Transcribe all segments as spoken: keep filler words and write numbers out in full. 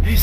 Aslam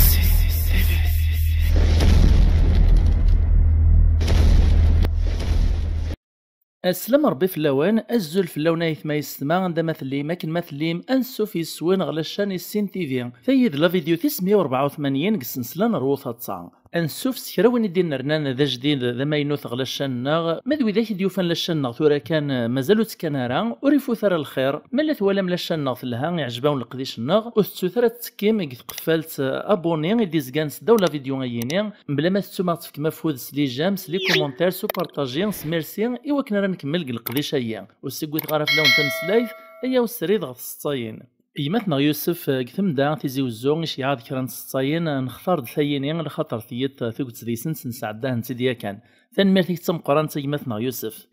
Rebbi fell-awen, azul fell-awen ayetma yessetma, anda ma tellim, akken ma tellim, ansuf yes-wen ɣer la chaîne Issin T V. Tayi d la vidéo tis meyya u rebɛa u tmanyin deg ssensla n Rwu Taḍsa. Ansuf s kra win i d-innernan d ajdid d amaynut ɣer la chaîne-nneɣ, ma d widak i d-yufan la chaîne-nneɣ tura kan, mazal ur tt-kkan ara, ur ifut ara lxir. Ma la twalam la chaîne-nneɣ telha, iɛjeb-awen leqdic-nneɣ, ur tettut ara tettekkim deg tqeffalt, eh, abonné i d-izgan seddaw la vidéo-ayini, mebla ma tettum ad ɣ-tefkem afud s les j'aime, s les commentaires, s upartaji, s merci, i wakken ara nkemmel deg leqdic-ayi. Ur ssiggiteɣ ara fell-awen tameslayt, aya usrid ɣef tseḍsayin. Gma-tneɣ Yusef, eh, deg temda Tizi Wezzu, iceyyeɛ-d kra n tseḍsayin, eh, nextar-d tayini, lxaṭer tiyiḍ, eh, tuget deg-sent nesɛedda-tent-id yakan. Tanemmirt-ik d tameqqrant a gma-tneɣ Yusef.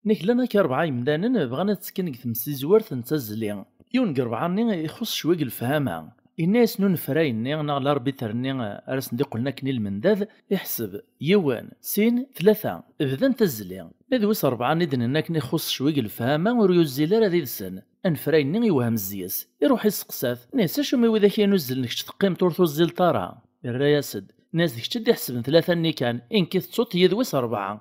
Nek llan akka rebɛa yemdanen bɣan ad ttekken deg temsizwert n tazzli. Yiwen deg rebɛa-nni ixuṣ cwi deg lefhama. Inna-yasen unefray-nni neɣ larbitr-nni ara sen-d-iqqlen akken i lmendad, iḥseb, yiwen, sin, tlata, bdan tazzli. Ma d wis rebɛa-nni d-nenna akken ixuṣ cwi deg lefhama ur yuzzil ara did-sen. Anefray-nni iwhem zzi-s, iruḥ iseqsa-t, inna-yas acu mi widak ayen uzzlen kečč teqqimeḍ ur tuzzileḍ ara? Irra-yas-d, inna-yas d kečč i d-iḥesben tlata-nni kan, i nekk i tettuḍ yid wis rebɛa.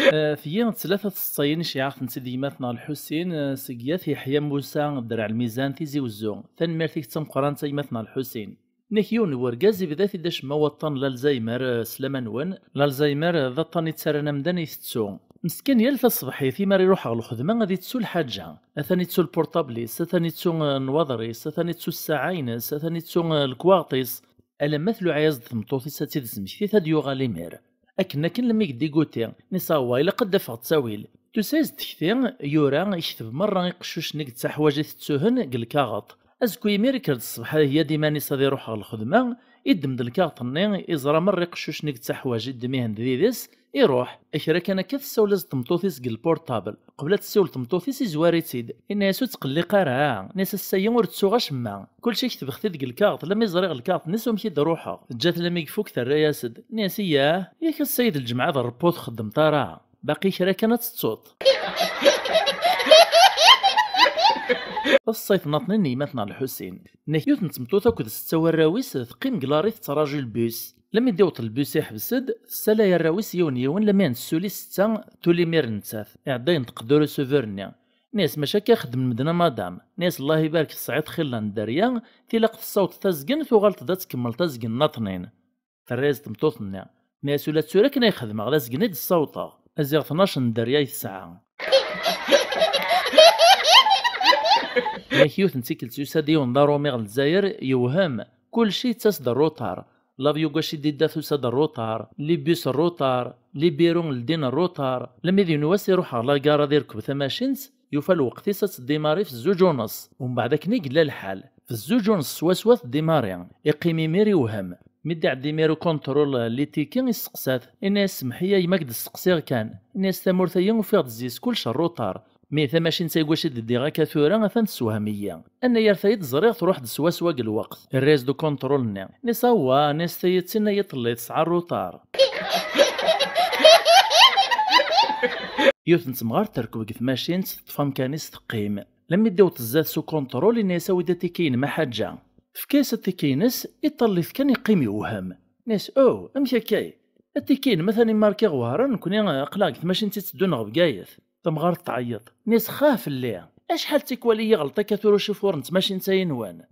Eh, tiyi d tlata tseḍsayin iceyyeɛ-aɣ-tent-id gma-tneɣ Lḥusin, eh, seg Yat Yeḥya Musa, Dderɛ Lmizan, Tizi Wezzu. Tanemmirt-ik d tameqqrant a gma-tneɣ Lḥusin. Nek yiwen n urgaz ibda-t-id acemma waṭṭan n l'Alzheimer, eh, s laman-nwen. L'Alzheimer, eh, d aṭṭan yettarran amdan itettu. Meskin yal taṣebḥit, imi ara iruḥ ɣer lxedma, ad ittu lḥaǧa. Atan ittu lpurṭabl-is, atan ittu, eh, nnwaḍer-is, atan ittu ssaɛa-ines, atan ittu, eh, lekwaɣeṭ-is. Alamma tluɛi-as-d tmeṭṭut-is ad tt-id-tesmekti, ad d-yuɣal imir. Akken akken lemmi diguti, nis awa, ilaq ad d-afeɣ ttawil. Tusa-yas-d tekti, yura, ikteb merra iqeccucen i yettaḥwaǧ i tettuhen deg lkaɣeḍ. Azekka imir ikker-d ṣṣbeḥ iheyya-d iman-is ad iruḥ ɣer lxedma, iddem-d lkaɣeḍ-nni, iẓra merra iqeccucen i yettaḥwaǧ, iddem-ihen-d did-s, iruḥ. Kra kan akka tessawel-as-d tmeṭṭut-is deg lpurṭabl. Qbel ad tessiwel tmeṭṭut-is izwar-itt-id. Inna-yas ur ttqelliq ara, inna-yas ass-ayi ur ttuɣ acemma. Kulci ketbeɣ-t-id deg lkaɣeḍ, lammi ẓriɣ lkaɣeḍ-nni s wamek i d-ruḥeɣ. Teǧǧa-t lammi ifuk terra-yas-d. Inna-yas iyah, yak ass-ayi d lǧemɛa d rreppu ur txeddmeḍ ara. Baqi kra kan ad tettuḍ. Taṣṣayt n aṭnin n yemma-tneɣ Lḥusin. Nek yiwet n tmeṭṭut akked setta warraw-is teqqim deg lari tettraǧu lbus. Lammi d-iwweḍ lbus iḥbes-d, tessalay arraw-is yiwen yiwen, lammi n tessuli setta tuli imir nettat. Iɛedda yenṭeq-d ureseveur-nni. Nni-as maca akka xeddmen medden a madam. Nni-as Allah ibarek tesɛiḍ xilla n dderya, tilaq tessawḍeḍ azgen tuɣaleḍ-d ad tkemmleḍ azgen n aṭnin. Terra-yas tmeṭṭut-nni. Nni-as ula d tura akken ay xedmeɣ d azgen i d-ssawḍeɣ. Aziɣ tnac n dderya ay tesɛa. Yak yiwet n tikkelt yusa-d yiwen d aṛumi ɣer Lezzayer, yewhem. Kulci yettas-d rruṭar. L'avion n waci d-idda tusa-d rruṭar, les bus rruṭar, les bureaux ldin rruṭar. Lammi d yiwen wass iruḥ ɣer lagara ad irkeb tamacint, yufa lweqt-is ad teddimari f zzuǧ u nneṣ. Umbeɛd akken i yella lḥal, f zzuǧ u nneṣ swaswa teddimari. Iqqim imir iwhem. Mi d-iɛedda imir ukunṭrul litiki, isteqsa-t, inna-yas semmeḥ-iyi a gma, ad k-d-steqsiɣ kan. Inna-yas tamurt-agi ufiɣ-d zzi-s kullec rruṭar. Mi tamacint-agi waci d-ddiɣ akka tura atan tessewhem-iyi. Annayer tayi ẓriɣ truḥ-d swaswa deg lweqt. Irra-yas-d ukunṭrul-nni. Nni-as awwa, nni-as tayi d tin ay iḍelli tesɛa rruṭar. Yiwet n temɣart terkeb deg tmacint, teṭṭef amkan-is teqqim. Lammi d-iwweḍ zdat s ukunṭrul, inna-yas awi-d atiki-inem a ḥaǧa. Tefka-yas atiki-ines, iṭall-it kan iqqim yewhem. Nni-as oh, amek akkay? Atiki-inem atan imarka ɣ Wehran, nekkni aql-aɣ deg tmacint itteddun ɣer Bgayet. Tamɣart tɛeyyeḍ. Nni-as xah fell-i! Acḥal tikwal i yi-ɣelṭ akka tura ucifuṛ n tmacint-ayi-nwen?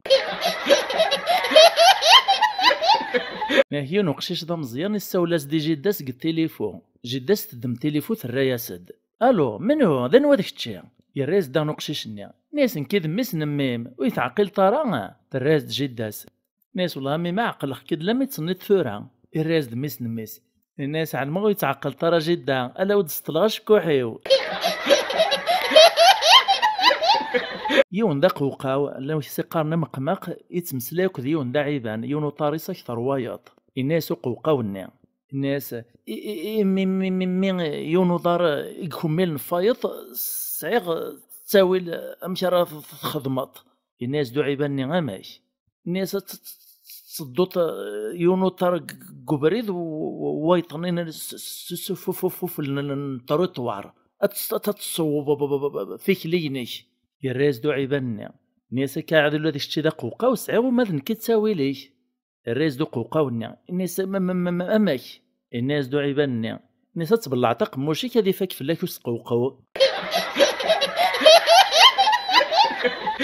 Nek yiwen uqcic d ameẓyan issawel-as-d i jida-s deg tilifu. Jida-s teddem tilifu terra-yas-d. Alo, menhu? D anwa d kečči? Yerra-yas-d daɣen uqcic-nni. Nni-as nekki d mmi-s n mmi-m, ur yi-teɛqileḍ ara? Terra-yas-d jida-s. Nni-as wellah a mmi-m ɛeqleɣ-k-id lammi d-tenniḍ tura. Irra-yas-d mmi-s n mmi-s. Inna-yas ɛelmeɣ ur yi-teɛqileḍ ara jida, ala ur d-seṭṭleɣ acekkuḥ-iw. Yiwen d aqewqaw, llan s-iqqaren ameqmaq, ittmeslay akked yiwen d aɛiban, yiwen uṭar-is akter wayeḍ. Inna-yas uqewqaw-nni. Inna-yas i, i, i, mi, mi, mi, mi yiwen uḍar i ikemmilen f wayeḍ, sɛiɣ ttawil amek ara t-, t-, txedmeḍ. Inna-yas-d uɛiban-nni amek? Nni-as ad t-, t-, tettedduḍ, eh, yiwen uṭar g-, g ubrid w-, w-, wayeḍ-nni s-, s-, s-, ufufufuf n, n, n ṭruṭwar. Ad tes-, ad tesweḍ tikli-inek. Yerra-yas-d uɛiban-nni. Nni-as: "Akka ɛad ula d kečči d aqewqaw, sɛiɣ uma d nekk i ttawil-ik." Irra-yas-d uqewqaw-nni, inna-yas: "Am-, am-, am-, am-, amek?" Inna-yas-d uɛiban-nni, inna-yas: "Ad tbellɛeḍ aqemmuc-ik, ad ifak fell-ak usqewqew."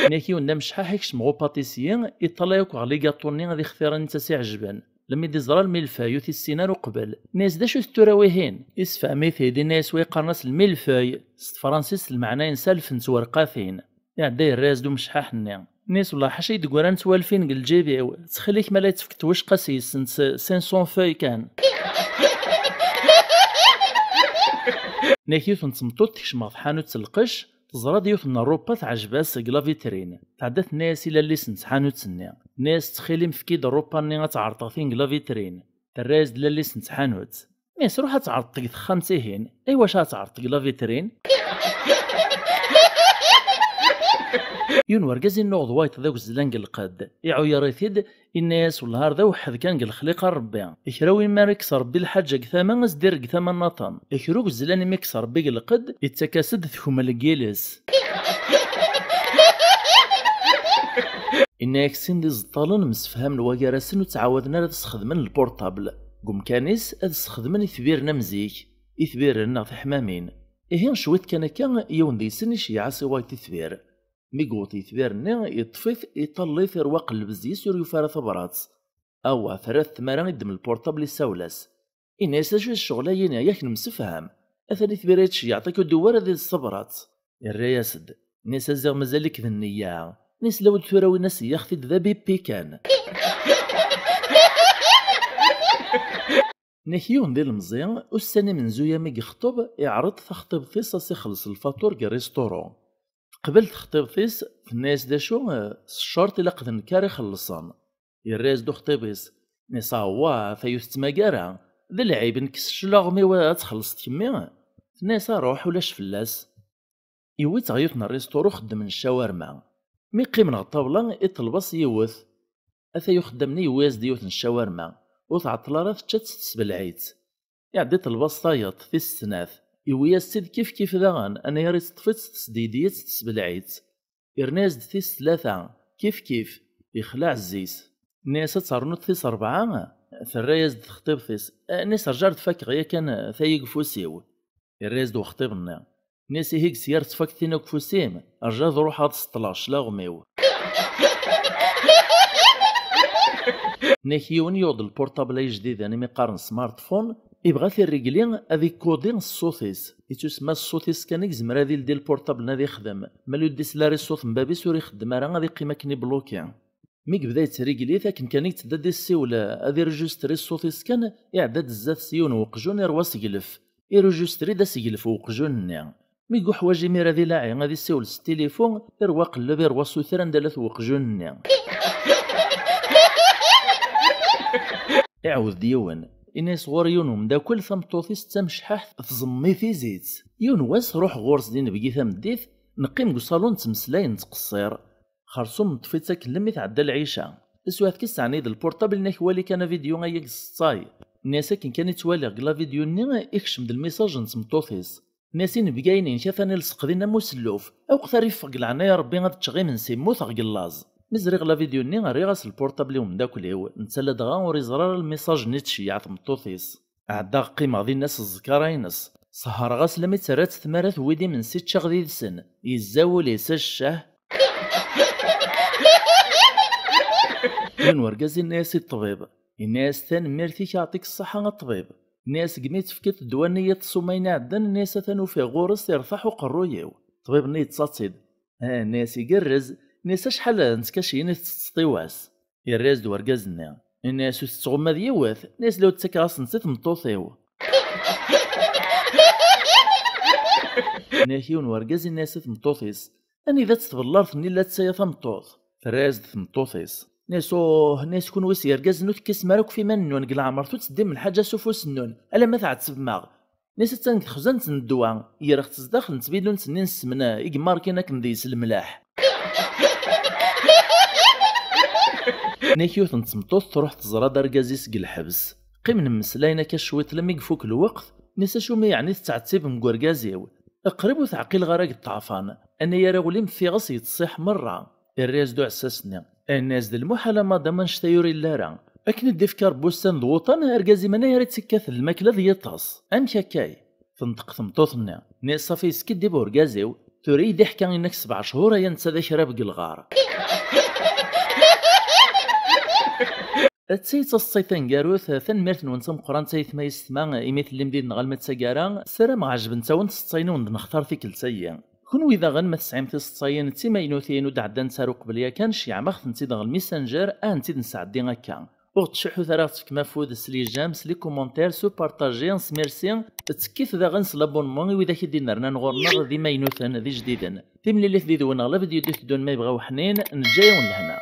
Nni-ak yiwen d amecḥaḥ ikcem ɣer upatisyi, iṭṭalay akk ɣer ligaṭu-nni ad ixtir anita s-iɛejben. Lmi d-iẓra lmilfay ur t-issin ara uqbel. Nni-as: "D acu-t tura wihin?" Isefhem-it-id, inna-as: "Wa yeqqaren-as lmilfay, s tefransist lmeɛna-ines alef n twerqatin." Iɛedda yerra-as-d umecḥaḥ-nni. Nni-as: "Wellah ḥaca i d-ggrant twalfin deg lǧib-iw, ttxil-k ma la yettfek twecqa-s yessent cinq cents feuilles kan." Nni-ak yiwet n tmeṭṭut tekcem ɣer tḥanut n lqecc, teẓra-d yiwet n rrupa teɛjeb-as deg la vitrine. Tɛedda tenna-as i lallis n tḥanut-nni. Tenna-as: "Ttxil-m efk-iyi-d rrupa-nni ad tt-ɛerḍeɣ tin deg la vitrine." Terra-as-d lallis n tḥanut. Nni-as: "Ruḥ ad tt-ɛerḍeḍ deg texxamt-ihin." "Iwacu ad tt-ɛerḍeḍ deg la vitrine?" Yiwen wergaz innuɣ d wayeṭ d agezzlan deg lqedd. Iɛuyer-it-id, inna-as: "Wellah ar d awḥed kan deg lexliqa n Rebbi. Kra win mi ara yekkes Rebbi lḥaǧa deg tama, ad s-d-irr deg tama nnaṭen. Kra ugezzlan imi yekkes Rebbi deg lqedd, yettak-as-d tekmel deg yiles." Inna-yak sin d iẓeṭṭalen msefhamen wagar-asen ur ttɛawaden ara ad sxedmen lpurṭabl. Deg umkan-is, ad sxedmen itbiren am zik, itbiren neɣ tiḥmamin. Ihi, cwiṭ kan akka, yiwen deg-sen iceyyeɛ-as i wayeṭ itbir. Mi yewweḍ yitbir-nni, yeṭṭef-it, iṭall-it, irwa qelleb zzi-s ur yufi ara tabrat. Awah, terra-t tmara, iddem lpurṭabl, issawel-as. Inna-yas: "D acu d ccɣel-agi-nni, yak nemsefham? Atan itbir ay d-tceyyeɛḍ akk ur d-tewwi ara deg-s tabrat." Irra-yas-d. Nni-as: "A ziɣ mazal-ik d nneyya." Nni-as: "Law d tura win-a seyyaɣ-t-id d abipi kan." Nni-ak yiwen d ilemẓi, ussan imenzuya mi yexṭeb, iɛreḍ taxṭibt-is ad s-ixelleṣ lfaṭur deg rrisṭuru. Teqbel texṭibt-is, tenna-yas: "D acu, eh, s ccerṭ ilaq d nekk ara ixellṣen." Yerra-yas-d uxṭib-is, nni-as: "Awah, tayi ur tettmagara. D lɛib, nekk s cclaɣem-iw ad txellṣeḍ kemmi?" Tenna-yas: "Aruḥ, ulac fell-as." Yewwi-tt ɣer yiwet n rrisṭuru xeddmen ccawarma. Mi qqimen ɣer ṭṭabla, iṭleb-as yiwet. Atay uxeddam-nni yewwi-yas-d yiwet n ccawarma, ur tɛeṭṭel ara tečča-tt tesbelɛ-itt. Iɛedda iṭleb-as tayeḍ, tis snat, yewwi-yas-tt-id kifkif daɣen, anayer iteṭṭef-itt tesdidi-tt tesbelɛ-itt. Yerna-yas-d tis tlata, kifkif, yexleɛ zzi-s. Nni-as: "Ad ternuḍ tis rebɛa?" Terra-yas-d texṭibt-is, nni-as: "Rǧa ar d-fakeɣ yakan tayi deg ufus-iw." Yerra-yas-d uxṭib-nni. Nni-as: "Ihi deg sya ar tfaked tin deg ufus-im, rǧa ad ruḥeɣ ad seṭṭleɣ cclaɣem-iw." Nni-ak yiwen yuɣ-d lpurṭabl-a ijdiden imi qqaren smartphone, ibɣa tirrigli ad ikkudi ṣṣut-is. Ittusemma s ṣṣut-is kan i yezmer ad ildi lpurṭabl-nni ad ixdem. Ma ur d-isla ara i ṣṣut n bab-is ur ixeddem ara, ad iqqim akken ibluki. Mi yebda yettriglit, akken kan i yetteddu ad d-issiwel, ad irujistri ṣṣut-is kan, iɛedda-d zdat-s yiwen weqjun irwa aseglef. Irujistri-d aseglef n weqjun-nni. Mi yuḥwaǧ imir ad ilaɛi, ad issiwel s tilifu, irwa aqelleb, irwa asuter anda la-t weqjun-nni. Iɛawed-d yiwen, ini-as: "Ɣur-i yiwen umeddakel, tameṭṭut-is d tamecḥaḥt, tẓemmi tizit. Yiwen wass, ruḥ ɣur-s d inebgi tameddit, neqqim deg uṣalun nettmeslay, nettqeṣṣir." Xersum neṭṭef-itt akken lemmi tɛedda lɛica. Taswiɛt kan, sseɛni-d lpurṭabl, nni-ak: "Wali kan avidyu-agi deg tseṭṭay." Nni-as akken kan i ttwaliɣ deg lavidyu-nni, ikcem-d lmisaj n tmeṭṭut-is. Nni-as: "Inebgayen-inek atan ilseq din am uselluf. Awqet ara yeffeɣ deg leɛnaya Rebbi ad ččeɣ imensi, mmuteɣ deg llaẓ." Mi ẓriɣ lavidyu-nni, rriɣ-as lpurṭabl i umeddakel-iw, netta ladɣa ur iẓri ara lmisaj-nni d-tceyyeɛ tmeṭṭut-is. Ɛeddaɣ qqimeɣ dinna s ẓẓkara-ines. Sehreɣ-as lammi tt-terra-tt tmara tewwi-d imensi ččaɣ did-sen. Yezza wul-is, a ccah! Yiwen wergaz inna-yas i ṭṭbib, inna-yas: "Tanemmirt-ik, yeɛṭik ṣṣeḥḥa a ṭṭbib." Inna-yas: "Segmi tefkiḍ ddwa-nni i ṭṭsuma-inu iɛeddan, inna-yas, atan ufiɣ ɣur-s irtaḥ uqerruy-iw." Ṭṭbib-nni yettaḍ-tt-id. "Ah," inna-yas, "igerrez." Inna-yas: "Acḥal n tkaciyin i tettetteḍ i wass?" Irra-yas-d wergaz-nni. Inna-yas: "Ur tetteɣ uma d yiwet." Inna-yas: "La ur ttakeɣ asen-tt i tmeṭṭut-iw." Inna-yak yiwen wergaz, inna-yas i tmeṭṭut-is: "Anida-tt tbellart-nni la ttaya tameṭṭut?" Terra-yas-d tmeṭṭut-is. Inna-yas: "Uh," inna-yas, "kunwi s yergazen ur tekkisem ara akk f iman-nwen deg leɛmer, ur tetteddim lḥaǧa s ufus-nwen, alamma tɛettbem-aɣ." Inna-yas: "Attan deg texzant n ddwa, greɣ-tt zdaxel n tbilunt-nni n ssemna i yemmarkin akken deg-s lemlaḥ." Inna-yak yiwet n tmeṭṭut truḥ teẓra-d argaz-is deg lḥebs. Qqimen mmeslayen akka cwiṭ lammi ifuk lweqt, inna-yas: "Acumi yeɛni tettɛettibem deg urgaz-iw? Qrib ur t-ɛqileɣ ara deg ṭṭɛfan. Anayer aɣlim f iɣes yettṣiḥ merra." Irra-yas-d uɛessas-nni, yenna-yas-d: "Lmuḥal a madam, annect-a ur yelli ara. Akken i d-ifka Rebbi ussan d wuṭan, argaz-im anagar i ttekkat d lmakla d yiṭas. Amek akkay?" Tenṭeq tmeṭṭut-nni, nni: "Ṣafi, yeskiddib urgaz-iw, tura i d-iḥka inna-k sebɛa chur aya netta d akrab deg lɣar." Atta i d taseḍsayt taneggarut, tanemmirt-nwen tameqqrant a yetma yessetma imi tellim did-neɣ alma d taggara, ssarameɣ ɛejbent-awen tseḍsayin i wen-d-nextar tikkelt-agi. Kunwi daɣen ma tesɛim tiseḍsayin d timaynutin ur d-ɛeddant ara uqbel yakan, ceyyɛem-aɣ-tent-id ɣer Messenger, ad tent-id-nesɛeddi akka. Ur ɣ-ttcuḥḥut ara ad ɣ-tefkem afud s les j'aime, s les commentaires, s upartaji, s merci. Ttekkit daɣen s l'abonnement i widak i d-innernan ɣur-neɣ d imaynuten d ijdiden. Timlilit did-wen ɣer la vidéo d-iteddun ma yebɣa uḥnin, neǧǧa-yawen lehna.